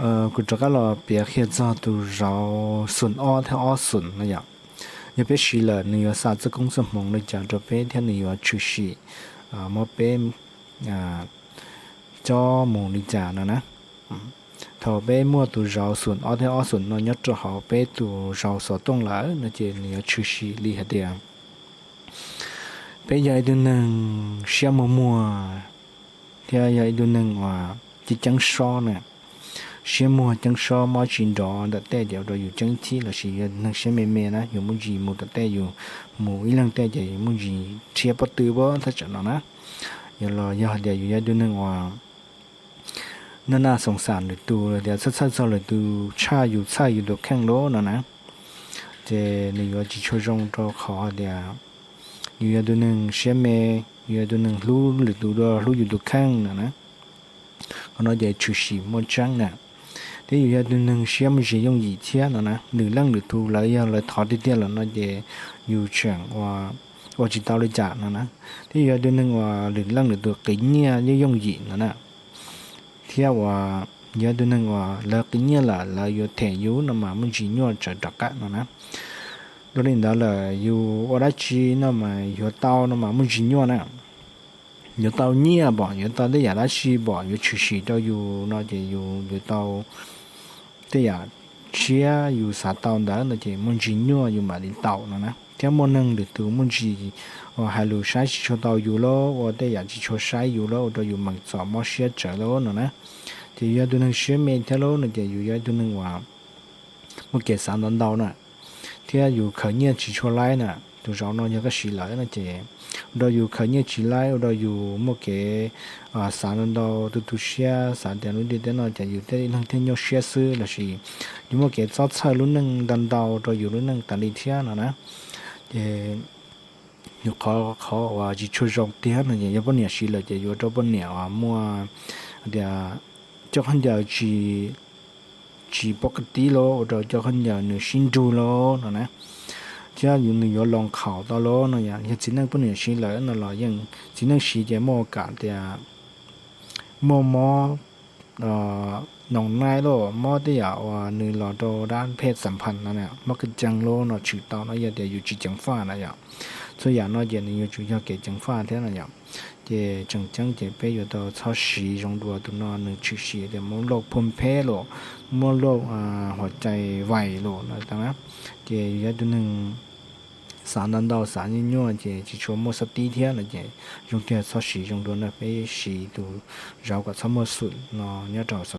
Kuv rov qab los piav qhia txog tus zauv xoom ob thiab ob xoom no yom. Yog peb siv lawm nws yuav xa txoj koob txoj hmoov li cas rau peb thiab nws yuav tshwm sim muab peb cob mus li cas no na. Thaum peb muaj tus zauv xoom ob thiab ob xoom no nyob rau hauv peb tus zauv xov tooj lawm no ces nws yuav tshwm sim li hais tias peb yog ib tug neeg siab muag muag thiab yog ib tug neeg uas ceeb ceeb sob na, siab muag ceeb sob mob tsis nrov ntawm tej ces ua rau yus ceeb thib lossis yog neeg siab me me na, yus muaj ntsis mus tom tej, yus mus ib leeg tej ces yus muaj ntsis rhiab pob tw pab thaj tsam no na. Yog los yog hais tias yus yog ib tug neeg uas naj naj xoom xam lwm tus los tias txhawj txhawj txog lwm tus tshaj yus txhawj yus tus kheej lawm no na, ces nws yuav tsis tshua zoo rau qhov hais tias yus yog tus neeg siab me, yus yog tus neeg hlub lwm tus dua hlub yus tus kheej no na. Qhov no ces tshwm sim muaj tseeb na. Thiab yus yog tus neeg siab muaj ntsis yooj yim thiab no na, lwm leej lwm tus lawv yog lawv thov tiag tiag lawm no ces yus tseem ua tsis tau li cas no na. Thiab yus yog tus neeg uas lwm leej lwm tus qiv nyiaj yooj yooj yim no na. Thiab uas yog tus neeg uas lawv qiv nyiaj lawm lawv yuav them yus no mas muaj ntsis nyuaj tsawv rov qab no na. Dua li ntawd lawm yus ua dab tsi no mas yuav tau no mas muaj ntsis nyuaj na. Yuav tau nyiaj pom, yuav tau tej yam dab tsi pom, yuav tshwm sim rau yus no ces yus yuav tau tej yam tshiab yus xav tau ntawd no ces muaj ntsis nyuaj yus mam li tau no na. Thiab muaj neeg lwm tus muaj ntsis uas hais lus saib tsis tshua tau yus lawm, ua tej yam tsis tshua saib yus lawm, ua rau yus meem txom mob siab tsawv lawm no na. Ces yus yog tus neeg siab me thiab lawm no ces yus yog ib tug neeg uas muaj kev xav ntau ntau na. Thiab yus khaws nyiaj tsis tshua laib na, tus zauv no yog koj siv lawm no ces ua rau yus khaws nyiaj tsis laib, ua rau yus muaj kev xav ntau ntau tu tu siab xav tias lub ntiaj teb no ces yus thiaj leej thiaj nyuaj siab xwb lossis yus muaj kev txhob txhawj lub neej ntau ntau rau yus lub neej tas li thiab no na. Ces yus qhov qhov uas tsis tshua zoo tiag no ces yog poj niam siv lawm ces yuav ua rau poj niam uas muaj tias cov khaub ncaws tsis tsis pom qab tib lawm, ua rau cov khaub ncaws nws sib nrug lawm no na. Thiab yus nws yuav los nkhaus tau lawm no yom. Yog txiv neej poj niam siv lawm no los yeej txiv neej siv ces muaj kam tias muaj mob noos naib lawm, mob tej yam uas nws los rau dab phem xam phas no, mob kwv cees lawm no tshwm tau no yog tias yus tsis ceev faj na yom. Txhua yam no ces nws yuav tsum yog kev ceev faj thiab no yom. Ces tseem ceeb ces peb yuav tau txhob siv zoo dua tus no, nws tshwm sim tias muab lauj phum pheb lawm, muab lauj huam cai vais lawm no na. Ces yus yog tus neeg xav ntau ntau xav nyuaj nyuaj ces tsis tshua muaj xab tib thiab no ces zoo tiag txhob siv zoo dua no, peb siv tus zauv kom txhob muaj xum no nyob rau